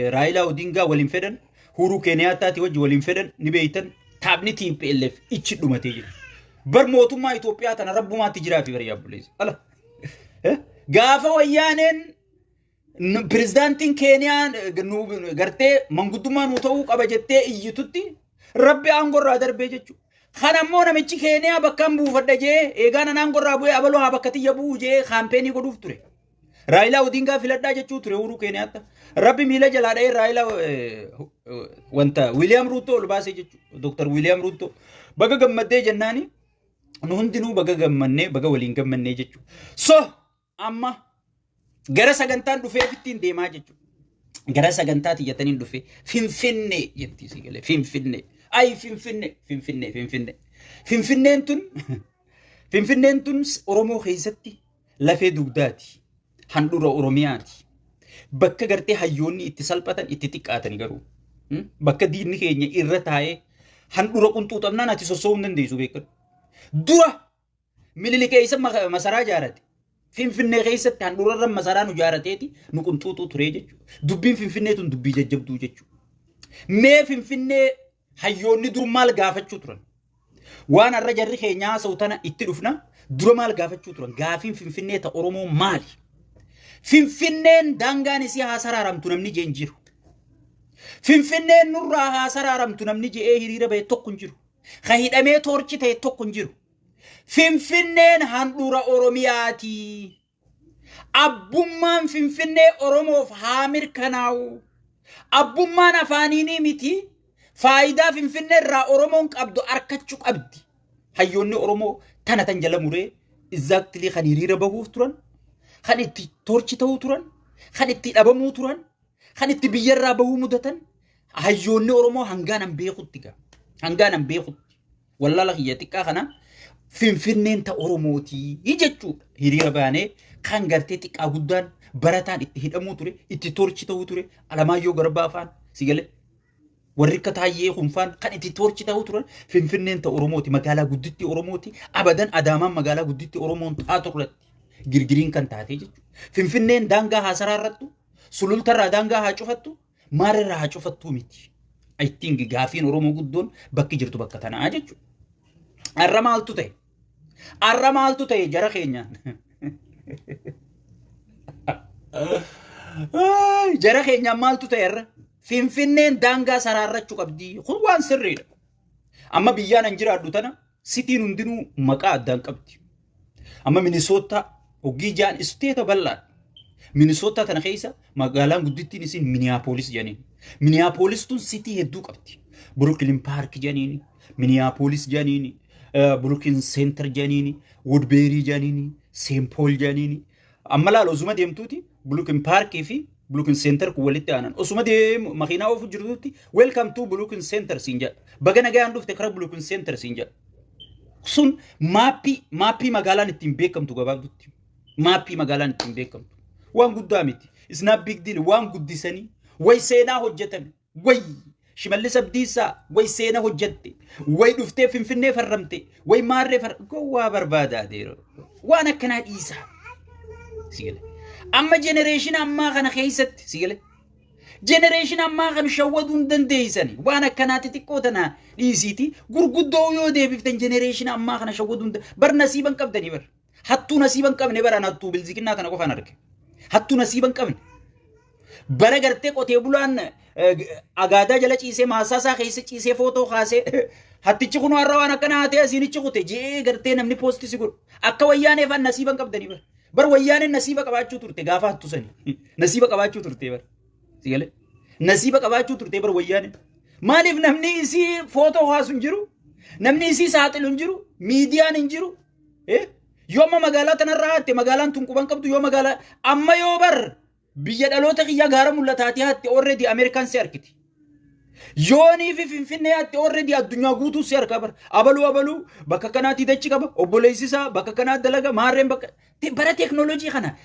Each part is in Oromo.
Raayilaa Odingaa waliin fedhan, Uhuruu Keeniyaattaati wajji waliin fedhan ni beeytan. Taphni TPLF ichi dhumatee jira. Bar mootummaa Itoophiyaa tana rabbumaatti jiraa fi bari yaabbuleessa. Ala. Gaafa wayyaaneen pirezidaantiin Keeniyaa nu gartee manguddummaa nu ta'uu qaba jettee iyyitutti rabbi aangorraa darbee jechuudha. Kan ammoo namichi Keeniyaa bakkaan buufadha jee eegaan an aangorraa bu'ee abaloo haa bakka tiyya bu'u jee kaampeenii godhuuf ture. Raayilaa Odingaa filadhaa jechuu ture Uhuruu Keeniyaatti. Rabbi miila jalaa dha'ee Raayilaa wanta Wiiliyaam Ruuttoo ol baasee jechuudha. Dooktar Wiiliyaam Ruuttoo baga gammaddee jennaani nu hundinuu baga gammannee baga waliin gammannee jechuudha. So amma gara sagantaan dhufeef ittiin deemaa jechuudha. Gara sagantaa tiyyataniin dhufe Finfinnee jetti si galee Finfinnee. Ayi Finfinnee Finfinnee Finfinnee. Finfinneen tun Finfinneen tun Oromoo keessatti lafee dugdaati. Handhuura Oromiyaati. Bakka gartee hayyoonni itti salphatan itti xiqqaatani garuu. Bakka diinni keenya irra taa'ee handhuura qunxuuxamnaan ati sossoo'uu hin dandeessu beekadhu. Dura Minilik eessa masaraa ijaarate? Finfinnee keessatti handhuurarra masaraa nu ijaarateeti nu qunxuuxuu ture jechuudha. Dubbiin Finfinnee tun dubbii jajjabduu jechuudha. Mee Finfinnee hayyoonni dur maal gaafachuu turan? Waan har'a jarri keenya haasa'u tana itti dhufna. Dura maal gaafachuu turan? Gaafiin Finfinnee ta Oromoo maali? Finfinneen daangaan isii haa saraaramtu namni jee hin jiru. Finfinneen nurraa haa saraaramtu namni je'ee hiriira bahe tokko hin jiru. Ka hidhamee toorchi ta'e tokko hin jiru. Finfinneen handhuura Oromiyaati. Abbummaan Finfinnee Oromoof haa mirkanaa'u. Abbummaan afaaniinii miti. Faayidaa Finfinnee irraa Oromoon qabdu arkachuu qabdi. Hayyoonni Oromoo tana tan jala muree exactly kan hiriira bahuuf turan, kan itti toorchi ta'uu turan, kan itti dhabamuu turan, kan itti biyyarraa bahuu mudatan hayyoonni Oromoo hangaan an beekutti gaa. Hangaan an beekutti. Wallaala kiyya xiqqaa kana Finfinneen ta Oromootii jechuudha. Hiriira baanee kan gartee xiqqaa guddaan barataan itti hidhamuu ture, itti torchi ta'uu ture, Alamaayyoo Garbaa faan si galee. Warri akka Taayyee Kunfaan kan itti torchi ta'uu turan Finfinneen ta Oromooti, magaalaa gudditti Oromooti, abadan Adaamaan magaalaa gudditti Oromoon taatu irratti girgiriin kan taatee jechuudha. Finfinneen daangaa haa saraarrattu, sulultarraa daangaa haa cufattu, Maalirraa haa cufattuu miti. I think gaafiin Oromoo guddoon bakki jirtu bakka tanaa jechuudha. Har'a maaltu ta'e? Har'a maaltu ta'e jara keenyaan? Jara keenyaan maaltu ta'e har'a? Finfinneen daangaa saraarrachuu qabdi. Kun waan sirriidha. Amma biyyaan an jiraadhu tana sitiin hundinuu maqaa addaan qabdi. Amma Minisoottaa hoggii jaan isteeta bal'aadha. Minisoottaa tana keessa magaalaan guddittiin isin Miniyaapolis jedhaniin. Miniyaapolis tun sitii hedduu qabdi. Brooklyn Park jedhaniin, Miniyaapolis jedhaniin, Brooklyn Center jedhaniin, Woodbury jedhaniin, St. Paul jedhaniin. Amma laal osuma deemtuuti Brooklyn Park fi Brooklyn Center kun walitti aanan. Osuma deemu makiinaa oofu jirtuutti welcome to Brooklyn Center siin jedha. Baga nagaan dhufte karaa Brooklyn Center siin jedha. Sun maappii magaalaan ittiin beekamtu gabaabdutti. Maappii magaalaan ittiin beekamtu. Waan guddaa miti. It's not big deal. Waan guddisanii way seenaa hojjetan. Way Shimallis Abdiisaa way seenaa hojjette. Way dhuftee Finfinnee farramte. Way maarree far gowwaa barbaadaa deero. Waan akkanaa dhiisaa. Sigale. Amma generation ammaa kana keessatti sigale. Generation ammaa kan shawwaduu hin dandeessani. Waan akkanaa xixiqqoo tana dhiisiiti. Gurguddoo yoo deebiftan generation ammaa kana shawwaduu hin bar nasiiba hin qabdanii bar. Hattuu nasiiba hin qabne baraan hattuu bilziqinnaa tana qofaan arge. Hattuu nasiiba hin qabne. Bara gartee qotee bulaan agaadaa jala ciisee maasaa isaa keessa ciisee footoo kaasee hattichi kun har'a waan akkanaa hatee asiinichi kute jee gartee namni poosti si godhu. Akka wayyaanee faan nasiiba hin qabdanii bar. Bar wayyaaneen nasiiba qabaachuu turte gaafa hattu sani. Nasiiba qabaachuu turte bar. Si galee? Nasiiba qabaachuu turte bar wayyaaneen. Maaliif namni isii footoo kaasu hin jiru? Namni isii saaxilu hin jiru? Miidiyaan hin jiru? Eh? Yoo amma magaalaa tanarraa hatte magaalaan tun quban qabdu yoo magaalaa amma yoo bar biyya dhaloota kiyyaa gaara mul'ataatii hatte already Ameerikaan si arkiti. Yoonii fi Finfinnee hatte already addunyaa guutuu si harkaa bara. Abaluu abaluu bakka kanaatii dachi qaba obboleessi isaa bakka kanaa dalaga maarreen bakka bara teeknooloojii kana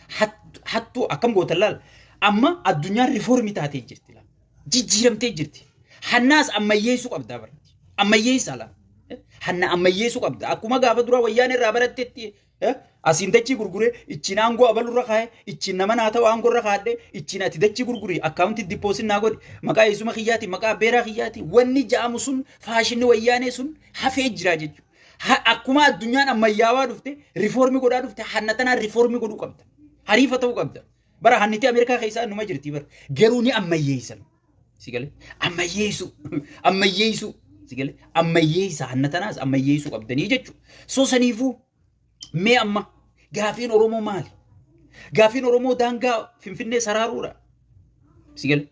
hattuu akkam gootan laal. Amma addunyaan riifoormii taatee jirti laal. Jijjiiramtee jirti. Hannaas ammayyeessuu qabdaa bara. Ammayyeessaa laal. Hanna ammayyeessuu qabda. Akkuma gaafa duraa wayyaan irraa barattetti. Asiin dachii gurguree ittiin aangoo abalurra kaa'e, ittiin nama naa ta'u aangoo irra kaa'adhe, ittiin ati dachii gurgurii akkaawuntii deposit naa godhi, maqaa eessuma kiyyaati, maqaa abbeeraa kiyyaati, wanni ja'amu sun, faashinni Wayyaanee sun hafee jira jechuudha. Akkuma addunyaan ammayyaawaa dhufte, riifoormii godhaa dhufte, hanna tanaan riifoormii godhuu qabda. Hariifa ta'uu qabda. Bara hanniti Ameerikaa keessaa numa jirti bara. Garuu ni ammayyeessan. Si galee? Ammayyeessu. Ammayyeessu. Si galee? Ammayyeessa, hanna tanaas ammayyeessuu qabdanii jechuudha. So saniifuu mee amma gaafiin Oromoo maali? Gaafiin Oromoo daangaa Finfinnee saraaruudha. Si galee?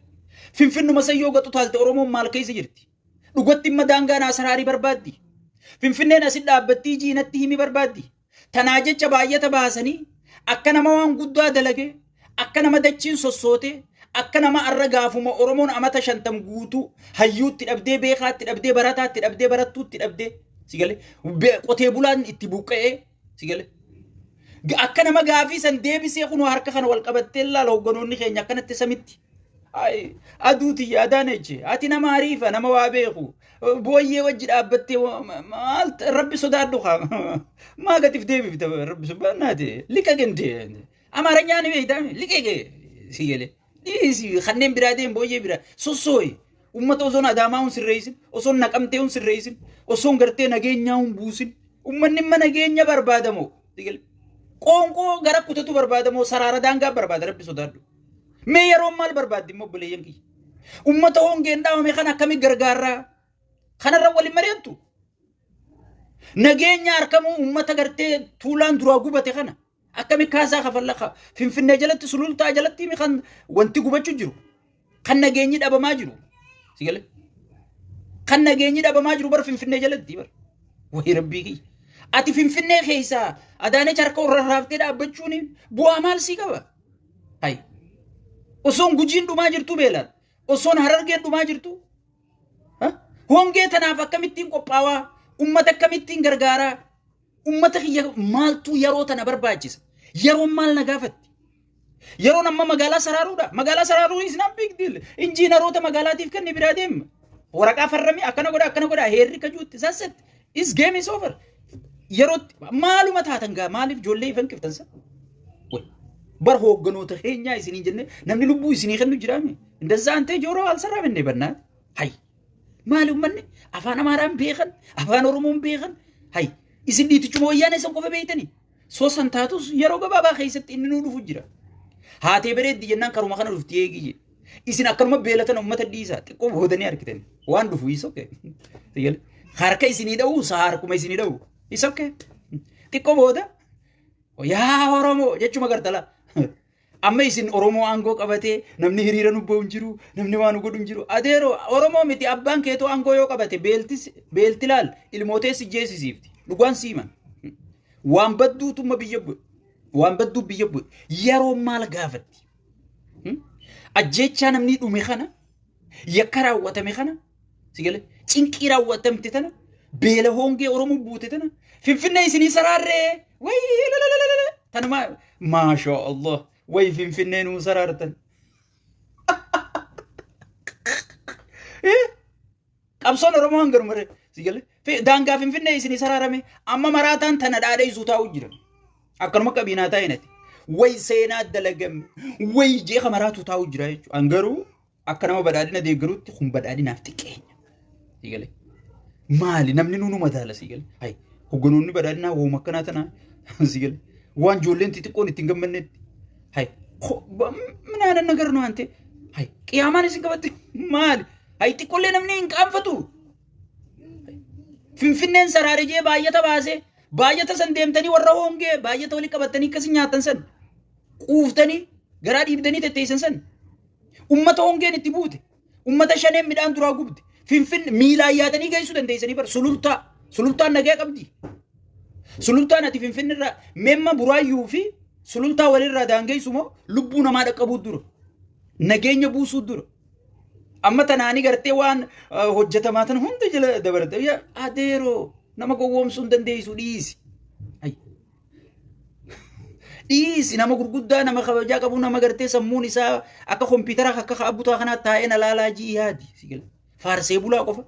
Finfinnuma sayyoo gaxu taalte, Oromoon maal keessa jirti? Dhugatti imma daangaa naa saraarii barbaaddi. Finfinneen asit dhaabbattii jiinatti himi barbaaddi. Tanaa jecha baay'ata baasanii akka nama waan guddaa dalage, akka nama dachiin sossoote, akka nama arra gaafuma Oromoon amata 50 guutuu hayyuutti dhabdee, beekaatti dhabdee, barataatti dhabdee, barattuutti dhabdee, si galee, qotee bulaan itti buqqa'ee, si galee, akka nama gaafii san deebisee kunoo harka kana wal qabattee laala hogganoonni keenya akkanatti samitti. Aduu tiyya Adaanechi, ati nama hariifa, nama waa beeku, booyyee wajji dhaabbattee maal? Rabbi sodaadhu kaa, maa gatiif deebifta? Rabbi sodaannaati liqa gente Amaaranyaan beektaa liqeqe, si galee, dhiisi kanneen biraa deem, booyyee biraa sossooyi. Ummata osoon Adaamaa hun sirreessin, osoon Naqamtee hun sirreessin, osoon gartee nageenyaa hun buusin, ummanni imma nageenya barbaadamoo, si galee, qoonqoo gara kutatu barbaadamoo, saraara daangaa barbaada? Rabbi sodaadhu. Mee yeroon maal barbaaddi immoo, obboleeyyan kiyya? Ummata hongeen dhaabame kana akkamitti gargaarraa? Kanarra waliin mari'attu. Nageenya harkamuu ummata gartee tuulaan duraa gubate kana akkamitti kaasaa kafalla? Finfinnee jalatti, Sulultaa jalatti kan wanti gubachuu jiru. Kan nageenyi dhabamaa jiru. Si galee? Kan nageenyi dhabamaa jiru bara Finfinnee jalatti bara. Wayi rabbii kiyya. Ati Finfinnee keessaa Adaanech harka warra raaftee dhaabbachuun bu'aa maal sii qaba? Hay. Osoon Gujiin dhumaa jirtu beelaan. Osoon Harargeen dhumaa jirtu. Hongee tanaaf akkamittiin qophaawaa? Ummata akkamittiin gargaaraa? Ummata kiyya maaltu yeroo tana barbaachisa? Yeroon maal na gaafatti? Yeroon amma magaalaa saraaruudha. Magaalaa saraaruu is not big deal. Injiinaroota magaalaatiif kenni, biraa deema. Waraqaa farramii akkana godha, akkana godha, heerri kajuutti that's it. Is game is over. Yerootti maaluma taatan gaa, maaliif ijoollee ifan qiftan sa? Bar hoogganoota keenyaa isinii jenne, namni lubbuu isinii kennu jiraame. እንደዛ አንተ ጆሮ አልሰራም እንዴ በእናትህ? Hay, maali ummanni afaan Amaaraan beekan, afaan Oromoon beekan, hay, isin dhiitichuma Wayyaanee san qofa beeytanii. Soo san taatus yeroo gabaabaa keessatti inni nuu dhufu jira. Haatee bareeddi jennaan karuma kana dhufti eegi jedhe. Isin akkanuma beelatan ummata dhiisaa, xiqqoo boodanii argitani. Waan dhufu is okay. Harka isinii dha'u saa, harkuma isinii dha'u is okay. Xiqqoo booda yaa Oromoo jechuma gartala. Amma isin Oromoo aangoo qabatee namni hiriira nu bahu hin jiru, namni waan nu godhu hin jiru. Adeeroo, Oromoo miti, abbaan keetoo aangoo yoo qabate beeltis beelti laal ilmootees ijjeesisiifti. Dhugaan siiman. Waan badduutumma biyya bu'e. Waan badduu biyya bu'e. Yeroo maal gaafatti? Ajjeechaa namni dhume kana, yakka raawwatame kana, si galee, cinqii raawwatamte tana, beela hongee Oromoo buute tana, Finfinnee isinii saraarree wayii lalalala tanuma, maashaa Allah, wayi Finfinnee nuu saraartan. Qabsoon Oromoo hangaruma si galee daangaa Finfinnee isinii saraarame, amma maraataan tana dhaadheessuu taa'u jira. Akkanuma qabiinaa taa'inati. Wayi seenaa dalagame wayi jeeqa maraatu taa'u jira jechuudha. An garuu akka nama badhaadhina deeggarutti kun badhaadhinaaf xiqqeenya. Si galee maali namni nuunu madaala, si galee, hay, hogganoonni badhaadhinaa wooma akkanaa tana, si galee, waan ijoolleen xixiqqoon ittiin gammannetti, hay, ምን አይነት ነገር ነው አንተ? Hay, qiyaamaan isin qabatte maali? Hay, xiqqoollee namni hin qaanfatu. Finfinneen saraare jee baay'ata baasee, baay'ata san deemtanii warra hongee baay'ata walii qabattanii akkasii nyaattan san quuftanii garaa dhiibdanii tetteessan san, ummata hongeen itti buute, ummata shaneen midhaan duraa gubde, Finfinne miilaan yaatanii geessuu dandeessanii bar. Sulultaa, Sulultaan nagaa qabdi. Sulultaan ati Finfinnirraa meemma Buraayyuu fi Sulultaa walirraa daangeessu moo lubbuu namaa dhaqqabuu dura, nageenya buusuu dura. Amma tanaanii gartee waan hojjetamaa tan hunda jala dabarte. Adeeroo, nama gowwoomsuu hin dandeessu, dhiisi. Dhiisi, nama gurguddaa, nama kabajaa qabu, nama gartee sammuun isaa akka kompiitara akka abutaa kanaa taa'ee na laalaa jii yaadi. Faarsee bulaa qofa.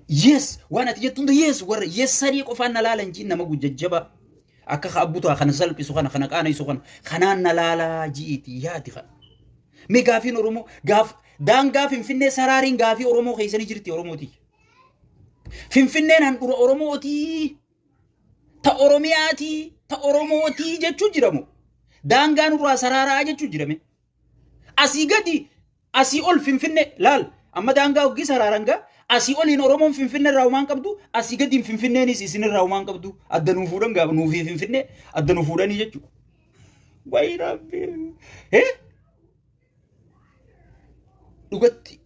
Yes, waan ati jettu hunda yes, warra yes sarii qofaan na laalan jii nama jajjabaa. Akka abbutaa kana salphisu kana kana qaanaisu kana kanaan na laalaa ji'iiti yaadi kana. Mee gaafiin Oromoo gaaf daangaa Finfinnee saraariin gaafii Oromoo keessanii jirti Oromooti. Finfinneen handhuura Oromootii ta Oromiyaatii ta Oromootii jechuu jiramu. Daangaa nurraa saraaraa jechuu jirame. Asii gadi asii ol Finfinnee laal amma daangaa hoggii saraaran gaa asii oliin Oromoon Finfinnee irraa humaan qabdu asii gadiin Finfinneenis isin irraa humaan qabdu adda nuu fuudhan gaa nuufii Finfinnee adda nuu fuudhanii jechuudha. Wayi Rabbi. Dhugatti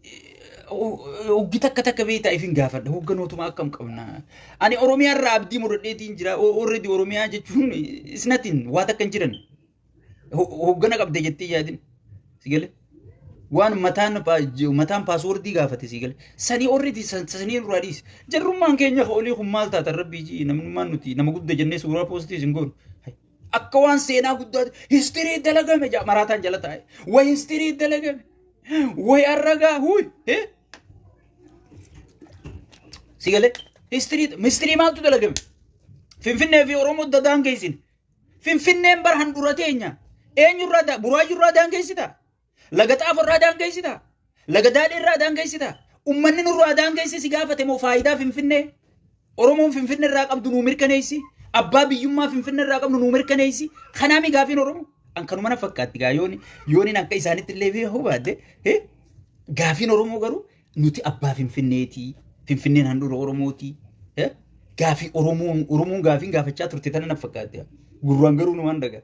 hoggi takka takka beektaa ifin gaafadha hogganootuma akkam qabna. Ani Oromiyaa irraa abdii mudadheetiin jira. Already Oromiyaa jechuun is nothing, waa takka hin jiran. Hoggana qabde jettee yaadin. Si galee? Waan mataan mataan passwordii gaafate si galee. Sanii already sanii irraa dhiisi. Jarrummaan keenya olii kun maal taatan rabbii ji namnummaan nuti nama guddaa jennee suuraa postii isin goonu. Akka waan seenaa guddaa history dalagame jaa maraataan jala taa'e. Way history dalagame. Way arragaa huy. Si galee? History history maaltu dalagame? Finfinnee fi Oromoo daangeessin. Finfinneen bar handhuura teenya. Eenyurraa Buraayyurraa daangeessita? Laga Xaaforraa daangeessita? Laga Daadhiirraa daangeessita? Uummanni nurraa daangeessi si gaafate moo faayidaa Finfinnee? Oromoon Finfinnee irraa qabdu nuu mirkaneessi. Abbaa biyyummaa Finfinnee irraa qabdu nuu mirkaneessi. Kanaami gaafiin Oromoo. An kanuma na fakkaatti gaa yooni yooniin akka isaanitti illee beekuu baadde gaafiin Oromoo garuu nuti abbaa Finfinneeti. Finfinneen handhuura Oromooti. Gaafii Oromoon Oromoon gaafiin gaafachaa turte tana na fakkaatti. Gurraan garuu numaan daga.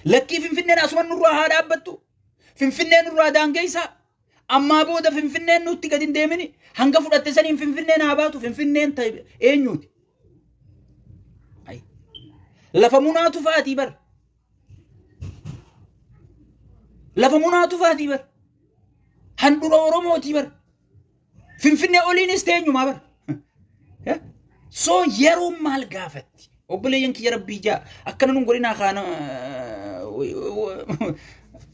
Lakkii Finfinneen asuma nurraa haa dhaabbattu. Finfinneen nurraa daangeessaa. Ammaa booda Finfinneen nutti gadi hin deemini. Hanga fudhatte saniin Finfinneen haa baatu. Finfinneen eenyuuti? Lafa munaatu fa'aatii bar. Lafa munaatu fa'aatii bar. Handhuura Oromootii bar. Finfinnee oliinis teenyumaa bar. So yeroo maal gaafatti? Obboleeyyan kiyya rabbii jaa akkana nun godhinaa kaana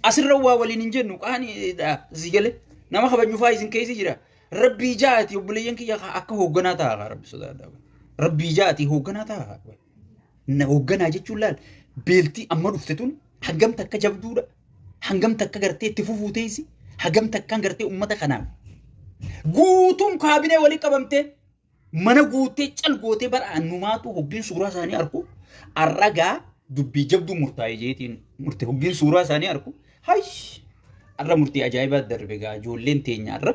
asirra waa waliin hin jennu qaanii si galee nama kabajnu faa isin keessa jira. Rabbii jaati obboleeyyan kiyya akka hoogganaa ta'a rabbi sodaadhaa. Rabbii jaati hoogganaa ta'a. Hoogganaa jechuun laal beeltii amma dhufte tun hangam takka jabduudha. Hangam takka gartee itti fufuu teessi. Hangam takka gartee uummata kanaaf. Guutuun kaabinee walii qabamtee mana guutee cal gootee bara annumaatu hoggiin suuraa isaanii arku arragaa dubbii jabduu murtaa'e jeetiin murte hoggiin suuraa isaanii arku hay arra murtii ajaa'ibaa darbe gaa ijoolleen teenya arra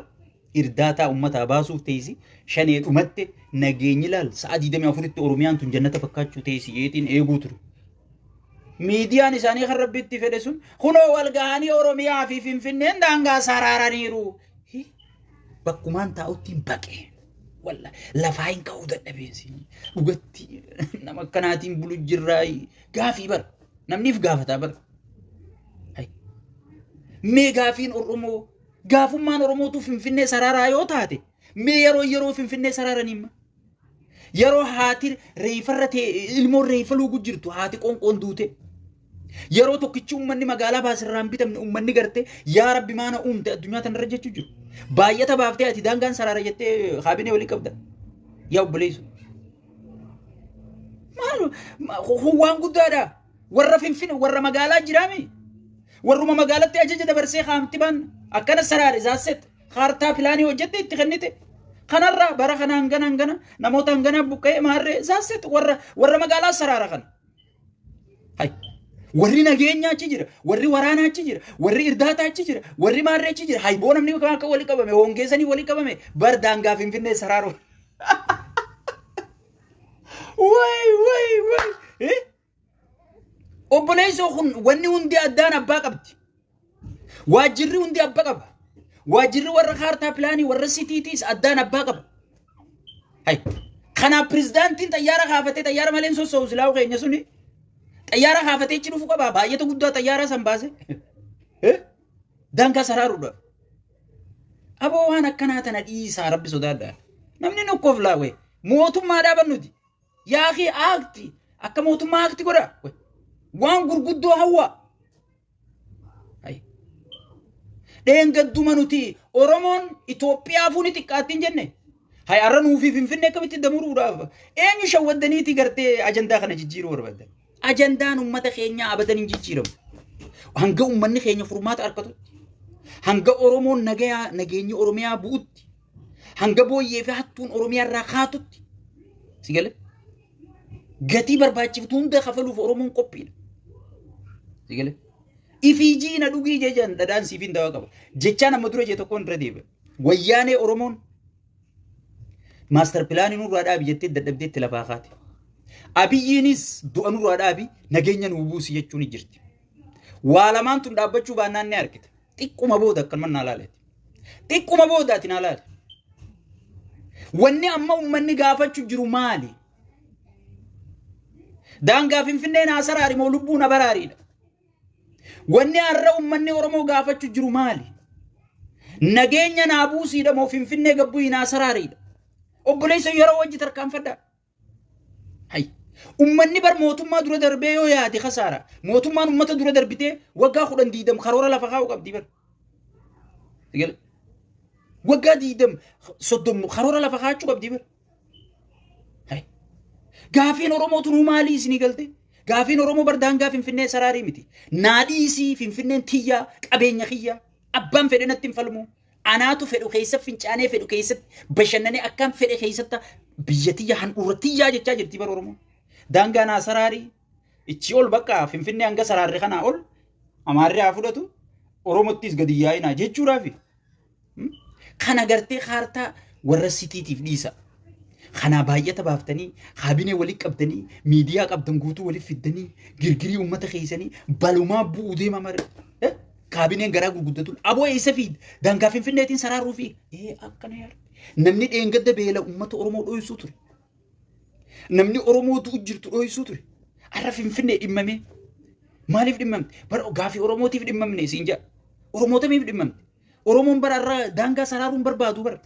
irdaataa uummataa baasuuf teessi shanee dhumatte nageenyi laal sa'a 24tti Oromiyaan tun jannata fakkaachuu teessi jeetiin eeguu ture. Miidiyaan isaanii kan rabbitti fedhe sun kunoo wal gahanii Oromiyaa fi Finfinneen daangaa saraaraniiru. Bakkumaan taa'utti hin baqe. Walla lafaa hin ka'uu dadhabeensi. Dhugatti nama akkanaatiin bulu jirraa gaafii bara. Namniif gaafataa bara. Mee gaafiin Oromoo gaafummaan Oromootu Finfinnee saraaraa yoo taate mee yeroo yeroo Finfinnee saraaranii yeroo haati reefarra ta'e ilmoon reefa luugu jirtu haati qoonqoon duute. Yeroo tokkichi uummanni magaalaa baasirraa hin bitamne uummanni gartee yaa rabbi maana uumte addunyaa tanarra jechuu jiru. Baay'ata baaftee ati daangaan saraara jettee kaabinee walii qabda. Yaa obboleessu. Maal waan guddaadha. Warra Finfinne warra magaalaa jiraami. Warruma magaalatti ajaja dabarsee kaamti baan akkana saraare zaasset kaartaa pilaanii hojjette itti kennite. Kanarraa bara kana hangana hangana namoota hangana buqqa'ee maarree zaasset warra warra magaalaa saraara kana. Hay. Warri nageenyaa achi jira, warri waraanaa achi jira, warri irdaataa achi jira, warri maarree achi jira. Hayboo namni akka walii qabame, hongeessanii walii qabame, bar daangaa Finfinnee saraaru. Way way way. Obboleessoo kun wanni hundi addaan abbaa qabdi. Waajjirri hundi abbaa qaba. Waajjirri warra kaartaa pilaanii warra cityitis addaan abbaa qaba. Hay. Kanaaf pirezidaantiin xayyaara kaafatee xayyaara malee hin sossoo'u silaa keenya suni. Xayyaara kaafatee achi dhufu qaba. Baay'ata guddaa xayyaara san baase. Daangaa saraaruudhaaf. Aboo waan akkanaa tana dhiisaa rabbi sodaadhaa. Namni nukkoof laawee mootummaa dhaaban nuti. Yaakii act akka mootummaa act godha. Waan gurguddoo hawwa. Dheengadduma nuti Oromoon Itoophiyaafuu ni xiqqaatti hin jenne. Hay har'a nuufii Finfinnee akkamitti damuruudhaaf eenyu shawwaddaniitii gartee ajandaa kana jijjiiruu barbaadan. Ajandaan uummata keenyaa abadan hin jijjiiramu. Hanga uummanni keenya furmaata argatutti, hanga Oromoon nagayaa nageenyi Oromiyaa bu'utti, hanga booyyee fi hattuun Oromiyaa irraa kaatutti. Si galee? Gatii barbaachiftu hunda kafaluuf Oromoon qophiidha. Si galee? Ifiijii na dhugii jechaan dhadhaan siif hin dawaa qaba. Jechaan amma dura jee tokkoon irra deebi'a. Wayyaanee Oromoon maastar pilaanii nurraa dhaabi jettee dadhabdeetti lafaa kaate. Abiyyiinis du'a nurraa dhaabi nageenya nuu buusi jechuun ni jirti. Waa lamaan tun dhaabbachuu baannaan ni argita. Xiqquma booda akkanuma naa laaleeti. Xiqquma booda ati naa laale. Wanni amma uummanni gaafachuu jiru maali? Daangaa Finfinnee naa saraari moo lubbuu na baraariidha? Wanni har'a uummanni Oromoo gaafachuu jiru maali? Nageenya naa buusiidha moo Finfinnee gabbuyi naa saraariidha? Obboleessa yeroo wajji tarkaanfadhaa. Hay. Uummanni bar mootummaa dura darbee yoo yaade kasaara. Mootummaan uummata dura darbitee waggaa 10 20 karoora lafa kaa'uu qabdi bar. Waggaa 20 30 karoora lafa kaa'achuu qabdi bar. Hay. Gaafiin Oromoo tunuu maalii isinii galte? Gaafiin Oromoo bar daangaa Finfinnee saraarii miti. Naa dhiisii Finfinneen tiyyaa qabeenya kiyyaa abbaan fedhe natti hin falmu. Anaatu fedhu keessa fincaanee fedhu keessatti bashannanee akkaan fedhe keessatti biyya tiyya handhuura tiyyaa jechaa jirti bar Oromoo. Daangaa naa saraarii ichi ol bakka Finfinnee hanga saraarri kanaa ol Amaarri haa fudhatu Oromottis gadi yaa'inaa jechuudhaafi. Kana gartee kaartaa warra sitiitiif dhiisa. Kanaa baay'ata baaftanii kaabinee walitti qabdanii miidiyaa qabdan guutuu walitti fiddanii girgirii uummata keessanii balumaa bu'uu deema mare. Kaabineen garaa gurguddatuun aboo eessa fiid daangaa Finfinneetiin saraaruu fi akkana yaada. Namni dheengadda beela uummata Oromoo dho'isuu ture. Namni Oromoo du'u jirtu dho'isuu ture. Har'a Finfinnee dhimmamee. Maaliif dhimmamte? Bara gaafii Oromootiif dhimmamne siin jedha. Oromootamiif dhimmamte. Oromoon bara irraa daangaa saraaruun barbaadu bara.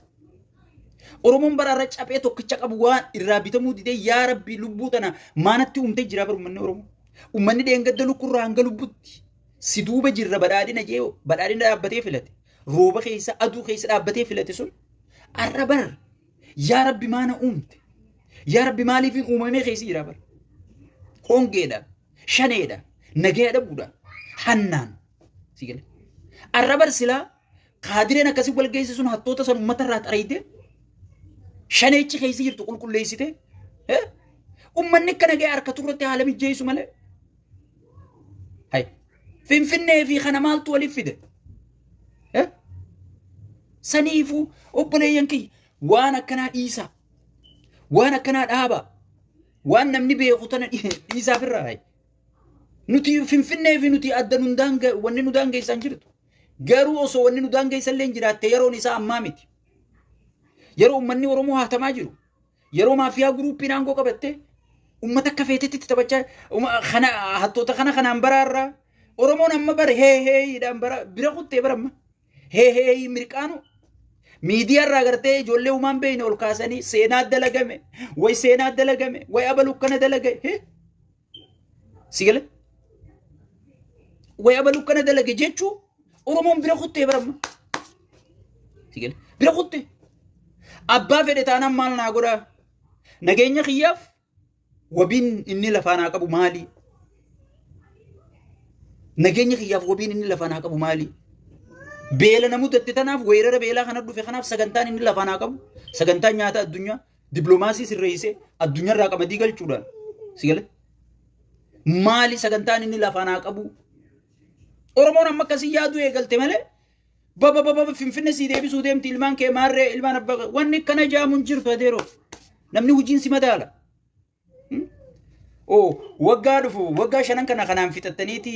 Oromoon bara irra caphee tokkicha qabu waan irraa bitamuu didee yaa rabbi lubbuu tana maanatti uumtee jira bara uummanni Oromoo. Uummanni dheengadda lukkurraa hanga lubbutti si duuba jirra badhaadhina jee badhaadhina dhaabbatee filate. Rooba keessa aduu keessa dhaabbatee filate sun har'a bar yaa rabbi maana uumte. Yaa rabbi maaliifin uumamee keessa jira bar. Hongeedha, shaneedha, nagaya dhabuudha, hannaan. Si gale. Arra bar silaa kaadireen akkasii wal geesse sun hattoota san uummata irraa xarayite shaneechi keessa jirtu qulqulleessite uummanni akka nagaya harkatu irratti haala mijjeessu malee. Hay. Finfinnee fi kana maaltu waliif fide? Saniifuu obboleeyyan kiyya waan akkanaa dhiisaa. Waan akkanaa dhaabaa. Waan namni beeku tana dhiisaaf irraa hay. Nuti Finfinnee fi nuti adda nun daanga wanni nu daangeessan jirtu. Garuu osoo wanni nu daangeessan illee hin jiraatte yeroon isaa ammaa miti. Yeroo uummanni Oromoo haatamaa jiru. Yeroo maafiyaa guruuppiin aangoo qabatte uummata akka feetetti itti taphachaa kana hattoota kana kanaan baraarraa Oromoon amma bara hee heeyiidhaan bara bira kuttee bara amma hee heeyii mirqaanu miidiyaa irraa gartee ijoollee uumaan beekne ol kaasanii seenaa dalagame way seenaa dalagame way abalu kana dalage hee Si gale? Way abalu kana dalage jechuu Oromoon bira kuttee baramma. Si gale? Bira kuttee. Abbaa fedhe taanaan maal naa godhaa? Nageenya kiyyaaf wabiin inni lafaa naa qabu maali? Nageenya kiyyaaf wabiin inni lafaa naa qabu maali? Beela na mudatte tanaaf weerara beelaa kana dhufe kanaaf sagantaan inni lafaa naa qabu sagantaan nyaata addunyaa Dippiloomaasii sirreessee addunyaarraa qamadii galchuudhaan si gale. Maali sagantaan inni lafaa naa qabu? Oromoon amma akkasii yaaduu eegalte malee baba baba Finfinne sii deebisuu deemti ilmaan kee maarree ilmaan abbaa wanni akkana jaamu hin jirtu adeeroo. Namni hojiin si madaala. Oo waggaa dhufu waggaa shanan kana kanaan fixattaniiti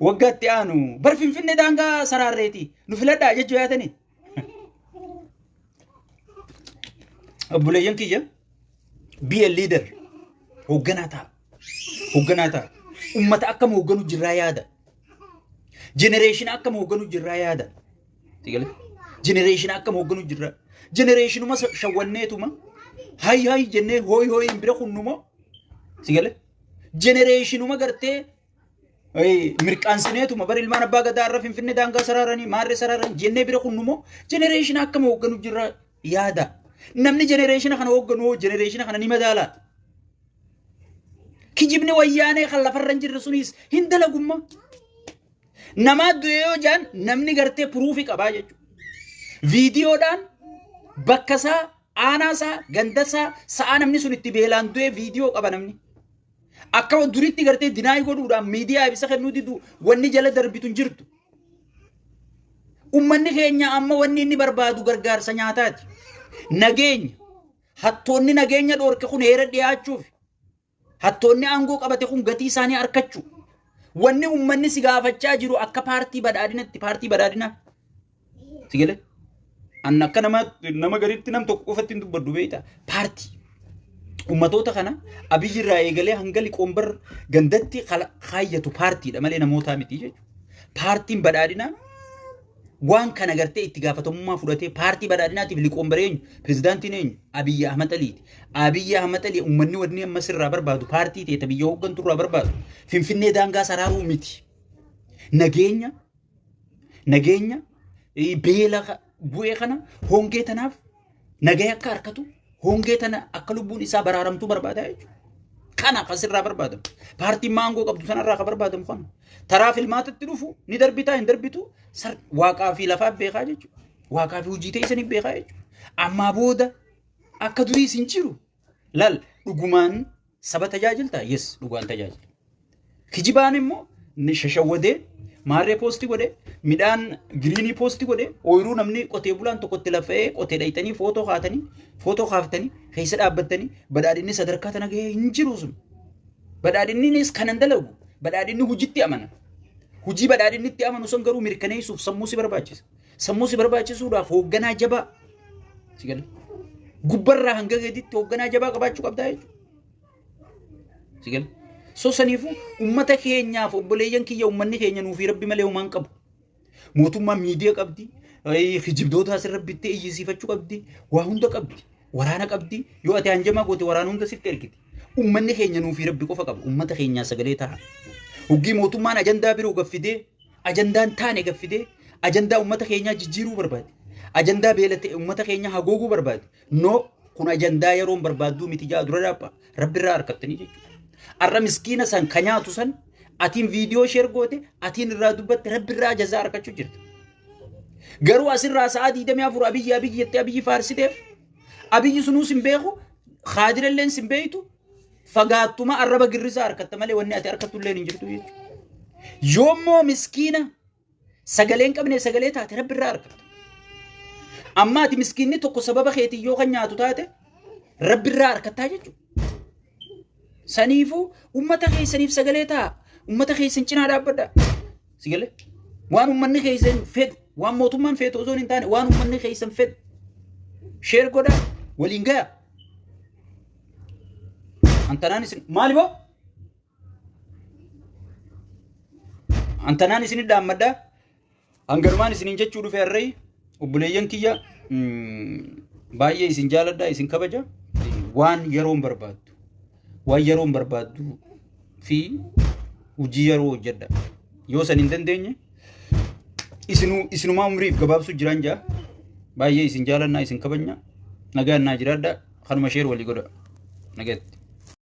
waggaa itti aanu bar Finfinne daangaa saraarreeti nu filadhaa jechuu yaatanii. Obboleeyyan kiyya be a leader hoogganaa ta'a. Hoogganaa ta'a. Ummata akkam hoogganu jirraa yaada. Jenereeshina akkam hoogganu jirraa yaada. Jenereeshina akkam hoogganu jirraa. Jenereeshinuma shawwanneetuma hay hay jennee hooy hooy hin bira kunnumoo. Sigale. Jenereeshinuma gartee mirqaansineetuma bara ilmaan abbaa gadaa irra finfinne daangaa saraaranii maarree saraaran jennee bira kunnumoo jenereeshina akkam hoogganu jirra yaada. Namni generation kana hoogganu hoo generation kana ni madaalaa. Kijibni wayyaanee kan lafarra hin jirre sunis hin dalagumma. Namaa du'e yoo jaan namni gartee proof qabaa jechuudha. Viidiyoodhaan bakka isaa, aanaa isaa, ganda isaa, sa'aa namni sun itti beelaan du'e viidiyoo qaba namni. Akka duritti gartee deny godhuudhaan miidiyaa ibsa kennuu didu wanni jala darbitu hin jirtu. Uummanni keenya amma wanni inni barbaadu gargaarsa nyaataati. Nageenya. Hattoonni nageenya dhoorke kun heera dhiyaachuuf. Hattoonni aangoo qabate kun gatii isaanii harkachuu. Wanni uummanni si gaafachaa jiru akka paartii badhaadhinatti paartii badhaadhinaa. Si galee? Anna akka nama gariitti nam tokko qofatti hin dubbadhu beektaa? Paartii. Uummatoota kana Abiyyi irraa eegalee hanga liqoombar gandatti kaayyatu paartiidha malee namootaa miti jechuudha. Paartiin badhaadhinaa waan kana gartee itti gaafatamummaa fudhatee paartii badhaadhinaatiif liqoombar eenyu? Pirezidaantiin eenyu? Abiyyi Ahmad Aliiti. Abiyyi Ahmad Ali uummanni wanni amma sirraa barbaadu paartii ta'e biyya hooggantu irraa barbaadu Finfinnee daangaa saraaruu miti. Nageenya nageenya beela bu'ee kana hongee tanaaf nagaya akka harkatu hongee tana akka lubbuun isaa baraaramtuu barbaada jechuudha. Kana kasirraa barbaadamu. Paartiin maangoo qabdu sanarraa ka barbaadamu kana. Taraa filmaatatti dhufu ni darbitaa hin darbitu waaqaa fi lafaa beekaa jechuudha. Waaqaa fi hojii ta'e isanii beekaa jechuudha. Ammaa booda akka duriis hin jiru. Lal dhugumaan saba tajaajiltaa? Yes, dhugaan tajaajila. Kijibaan immoo ni shashawwadee maarree post godhee midhaan green post godhee ooyiruu namni qotee bulaan tokkotti lafa'ee qotee dhayxanii footoo kaatanii footoo kaaftanii keessa dhaabbattanii badhaadhinni sadarkaa tana gahee hin jiru sun. Badhaadhinnis kanan dalagu badhaadhinni hojiitti amana. Hojii badhaadhinni itti amanu sun garuu mirkaneessuuf sammuu si barbaachisa. Sammuu si barbaachisuudhaaf hoogganaa jabaa. Si gala. Gubbarraa hanga gaditti hoogganaa jabaa qabaachuu qabdaa jechuudha. Si gala. So saniifuu uummata keenyaaf obboleeyyan kiyya uummanni keenya nuufi rabbi malee homaan qabu. Mootummaan miidiyaa qabdi, kijibdoota asirra bittee iyyisiifachuu qabdi, waa hunda qabdi, waraana qabdi. Yoo ati hanjamaa goote waraana hunda sitti ergiti. Uummanni keenya nuufi rabbi qofa qaba. Uummata keenyaa sagalee ta'a. Hoggii mootummaan ajandaa biroo gaffidee, ajandaan taane gaffidee, ajandaa uummata keenyaa jijjiiruu barbaade. Ajandaa beela ta'e uummata keenyaa hagooguu barbaade. No, kun ajandaa yeroon barbaadduu miti jaa dura dhaabba. Rabbi irraa harkattanii jechuudha. Arra miskiina san ka nyaatu san atiin viidiyoo share goote atiin irraa dubbatte rabbi irraa jazaa harkachuu jirta. Garuu asirraa sa'a 24 Abiyyi Abiyyi jettee Abiyyi faarsiteef Abiyyi sunuus hin beeku kaadiralleen sin beektu fagaattuma arraba girrisaa harkatta malee wanni ati harkattu illee hin jirtu jechuudha. Yoommoo miskiina sagalee hin qabne sagalee taate rabbi irraa harkatta. Amma ati miskiinni tokko sababa keetiin yoo kan nyaatu taate rabbi irraa harkattaa jechuudha. Saniifuu uummata keessaniif sagalee ta'a. Uummata keessan cinaa dhaabbadha. Si galee? Waan uummanni keessan fedhu, waan mootummaan feetu osoo hin taane waan uummanni keessan fedhu. Share godhaa, waliin gayaa. Antanaan isin maali boo? Antanaan isin dhaammadhaa. Hanganumaan isiniin jechuu dhufe harree obboleeyyan kiyya baay'ee isin jaaladha isin kabaja waan yeroon barbaaddu waan yeroon barbaaddu fi hojii yeroo hojjedha yoo san hin dandeenye isinumaa umriif gabaabsuu jiraan jaa baay'ee isin jaalannaa isin kabajna nagaan naa jiraadha kanuma share walii godha nagaatti.